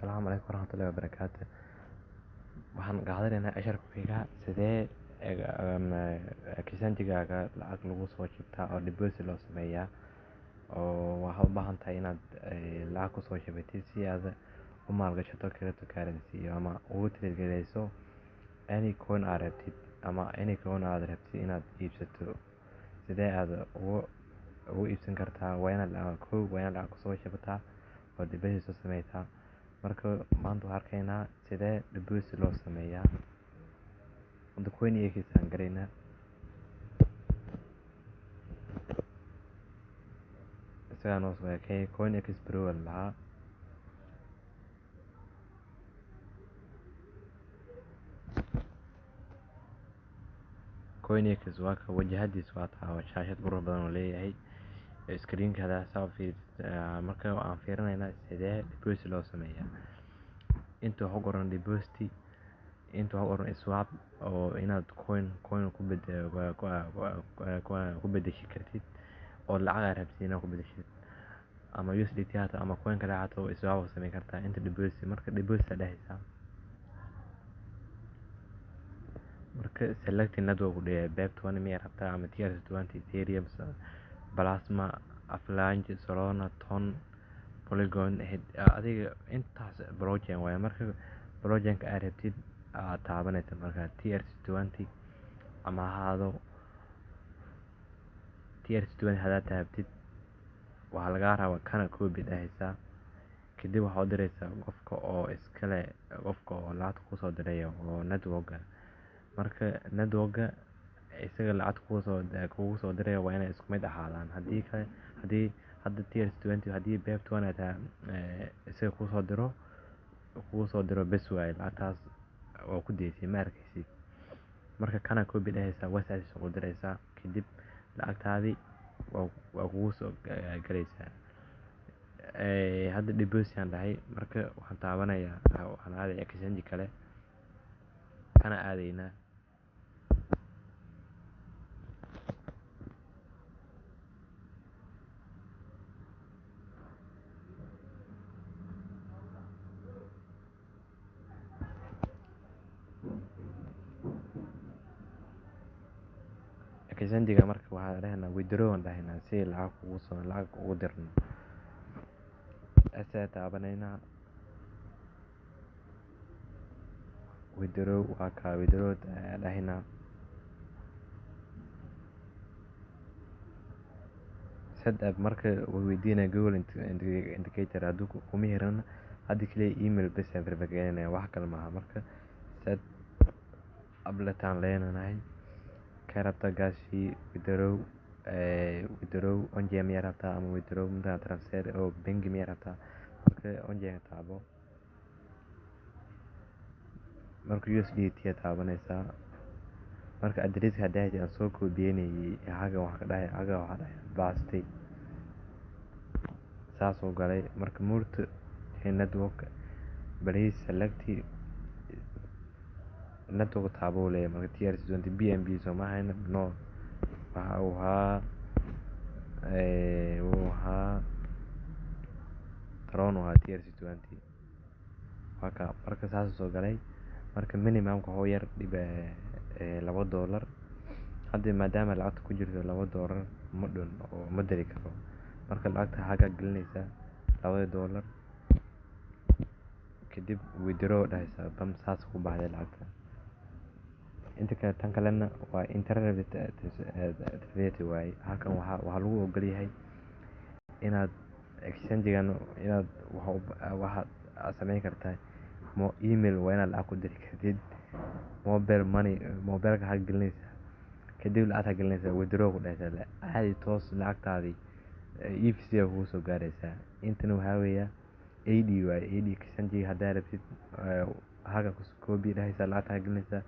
Asalaamu calaykum waraxmatullaahi wabarakaatu. Waxaan qaadanaynaa casharka xiga: sidee exchange-gaaga lacag lagu soo shubtaa oo deposit loo sameeyaa, oo waxaad u baahan tahay inaad lacag kusoo shubatid si aad u maalgashato cryptocurrency ama ugu trade gareyso any coin aad rabtid ama any coin aad rabtid inaad iibsato. Sidee aad ugu iibsan kartaa? Waa inaad kow, waa inaad lacag kusoo shubataa oo deposit soo sameysaa. Marka maanta waxaan arkaynaa sidee deposit loo sameeyaa. Hadda CoinEx aan galaynaa. Isagaa noo soo ekay, CoinEx Pro la dhahaa. CoinEx waa ka wajahadiis, waa taa, waa shaashad qurux badan oo leeyahay screenka hada saa u fiirisid. Marka aan fiirinaynaa sidee deposit loo sameeyaa. Inta waxa ku qoran deposit, inta waxa ku qoran swap, oo inaad coin ku bedeshi kartid oo lacag aad rabtid inaad ku bedeshid, ama USDT haato ama coin kale haato, swap sameyn kartaa. Inta deposit, marka deposit aad dhehaysaa. Marka select network uu leeyahay, BEP20 miyaa rabtaa ama TRC20, Ethereum, Plasma, Avalanche, Solana, Ton, Polygon, adiga intaas blockchain waaye. Marka blockchain-ka aad rabtid aad taabanaysa. Marka TRC20 ama ha ahaado, TRC20 hadaad taabtid, waxaa lagaa rabaa kana copy dhahaysaa. Kadib waxaad u diraysaa qofka oo iskale, qofka oo lacagta kusoo diray oo network. Marka network isaga lacagta kugu soo diray waa inay isku mid ahaadaan. Haddii kale, haddii hadda TRC20, haddii BEP20 ay tahay, isaga kugu soo diro, bes waaye, lacagtaas waa ku daysay, ma arkaysid. Marka kana copy dhahaysaa, WhatsApp ugu diraysaa, kadib lacagtaadii waa kugu soo galaysaa. Hadda deposit aan dhahay. Marka waxaan taabanayaa, waxaan aadayaa exchange kale, kana aadaynaa. Exchange-ga marka waxaan dhahaynaa withdraw aan dhahaynaa si lacag kugu soo lacag ugu dirno. Asaa taabanaynaa, withdraw waa kaa, withdraw dhahaynaa. Set up marka wuu weydiinaya Google Authenticator. Hadduu kuma xiran hadda, kaliya email bes aan verify gareynaya, wax kale maaha. Marka set up letaan leenahay. Ka rabta gas fee, withdraw on-chain miyaa rabtaa ama withdraw inta transfer oo bangi miyaa rabtaa? Marka on-chain taabo. Marka USDT aad taabanaysaa. Marka address hadda aan soo koobiyeynayay xagga waxaa ka dhahay, xagga waxaa dhahay paste, saasuu galay. Marka multi network, please select network taabo uu leeyahay. Marka TRC20 BNB soo ma ahayn? No, waxa uu ahaa wuu ahaa Tron, waa TRC20, waa ka. Marka saasuu soo galay. Marka minimumka wuxuu yar dhiba $2. Hadda maadaama lacagta ku jirto $2 ma dhun oo ma diri karo. Marka lacagta xagga gelinaysaa $2, kadib withdraw dhahaysaa, bam, saas ku baxday lacagta. Inta kale, tan kalena waa internet rate waaye. Halkan waxaa lagu ogol yahay inaad exchange-gan inaad waxaad samayn kartaa email, waa inaad lacag ku diri kartid, mobile money, mobileka xagga gelinaysaa, kadib lacagta gelinaysaa, withdraw ku dhahaysaa, caadi toos lacagtaadii EVC aa kugu soo gaaraysaa. Intana waxaa weeya AD waaye. AD exchange haddaa rabtid, halkan copy dhahaysaa, lacagta gelinaysaa,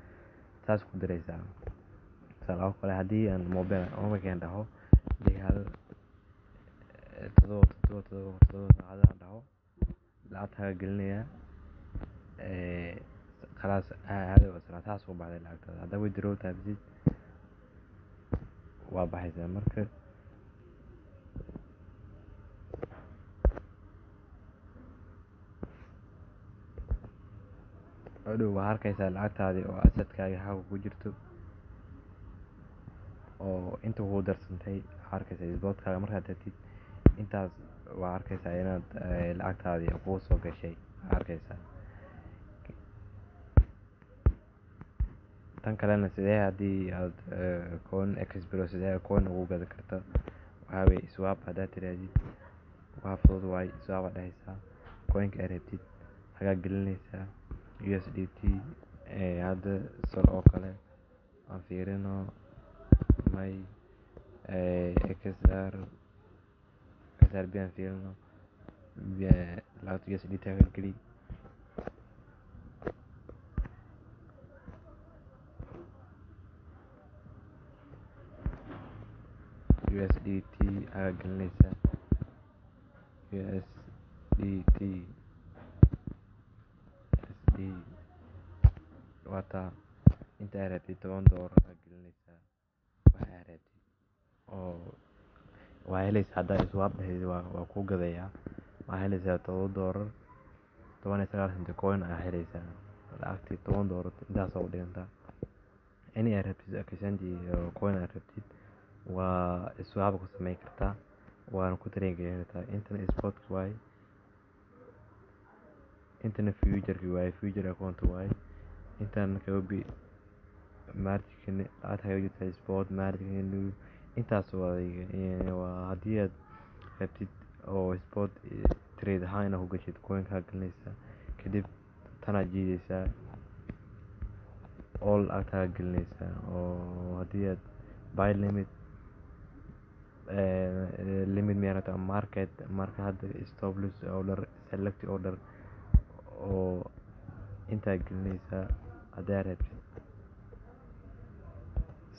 saas ku diraysaa. Tusaale oo kale, haddii aan mobile mobilkan dhaho 17777 haddaan dhaho, lacagta xagga gelinayaa, khalaas, caadi saas ku baxday lacagtaada. Haddaa withdraw taabatid, waa baxaysaa. Marka Hadhow waxaa arkaysaa lacagtaadii oo asset-kaaga xagga ku jirto oo inta kugu darsantay. Waxaa arkaysaa spot-kaaga markaad tagtid, intaas waa arkaysaa inaad lacagtaadii kugu soo gashay, arkaysaa. Tan kalena, sidee haddii aad coin expro, sidee coin ugu gadi karta? Waxaa weye swap. Haddaad tirahdid, waa fudud waay. Swap aad dhahaysaa, coinka aad rabtid hagaa gelinaysaa, USDT. Hadda sol oo kale aan fiirino, may, XR, XRP aan fiirino. Lacagta USDT haga geli. USDT hagaa gelinaysaa, USDT SD wataa. Inta aad rabtid, $10 hagaa gelinaysaa, waxa aad rabtid oo waa helaysaa. Haddaa swap dhahdid, waa kuu gadayaa. Waxaa helaysaa $7.19 coin ayaa helaysaa. Lacagtii $10 intaas oo u dhigantaa. Any aad rabtid exchange iyo coin aad rabtid waa swap ku samayn kartaa, waana ku trade gareyn kartaa. Intana spot waaye, intana future waaye, future account waaye. Intan copy margin lacagta kaga jirta, spot margin, intaas waa. Haddii aad rabtid oo spot trade ahaan inaad ku gashid, coin-ka gelinaysaa, kadib tanaad jiidaysaa, all lacagtaa gelinaysaa. Oo haddii aad buy limit, limit miyaa rabtaa, market, marka hadda stop loss order, select order oo intaa gelinaysaa. Haddaa rabtid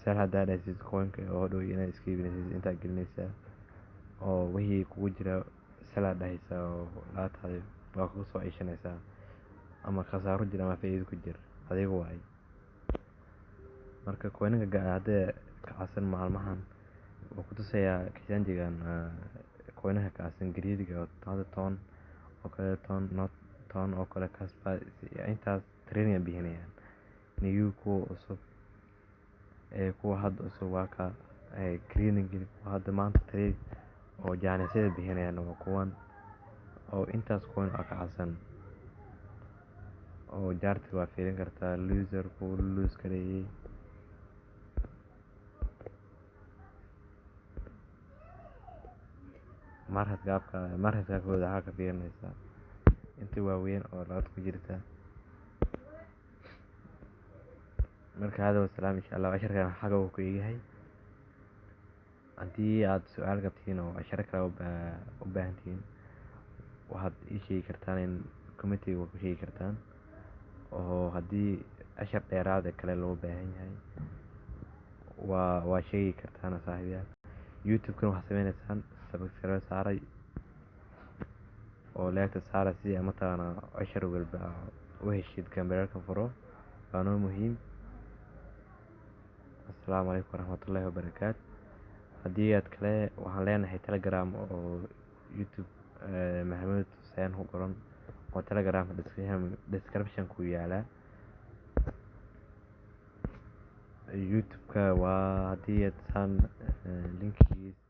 sell, haddaa dhahaysid coinka oo hadhow inaad iska iibinaysid, intaa gelinaysaa oo wixii kugu jira sell aad dhahaysaa, oo lacagtaadi waa kugu soo ceshanaysaa. Ama khasaaro jir ama faa'iido ku jir, adiga waay. Marka coinanka hadda kacsan maalmahan wuxuu ku tusayaa exchange-gan coinaha kacsan greediga, hadda ton oo kale, ton not ton oo kale, Kaspa, intaas training ay bixinayaan. New, kuwa cusub ee kuwa hadda cusub waa ka training, kuwa hadda maanta trade oo jaanisyada bixinayaan waa kuwan oo intaas coin oo kacsan oo chart waa fiirin kartaa. Loser, kuwa lose gareeyay. Market capka, market capkooda waxaa ka fiirinaysaa inta waaweyn oo lacagta ku jirta. Marka hada wasalaam, insha Allah casharkan xaga uu ku yahay. Haddii aad su-aal qabtiin oo casharo kale u baahantihiin, waxaad ii sheegi kartaan in comment-iga ku sheegi kartaan, oo haddii cashar dheeraad kale loo baahan yahay waa sheegi kartaan, saaxiibayaal. YouTube-kana waxaad sameynaysaan subscribe saaray oo like saara, si mataqaanaa cashar walba u heshid. Gambaleelka furo, waa noo muhiim. Assalaamu calaykum waraxmatullaahi wabarakaatu. Haddii aad kale, waxaan leenahay Telegram oo YouTube Maxamuud Xuseen ku qoran, oo Telegram description ku yaala. YouTube-ka waa haddii aad saan linkigiis.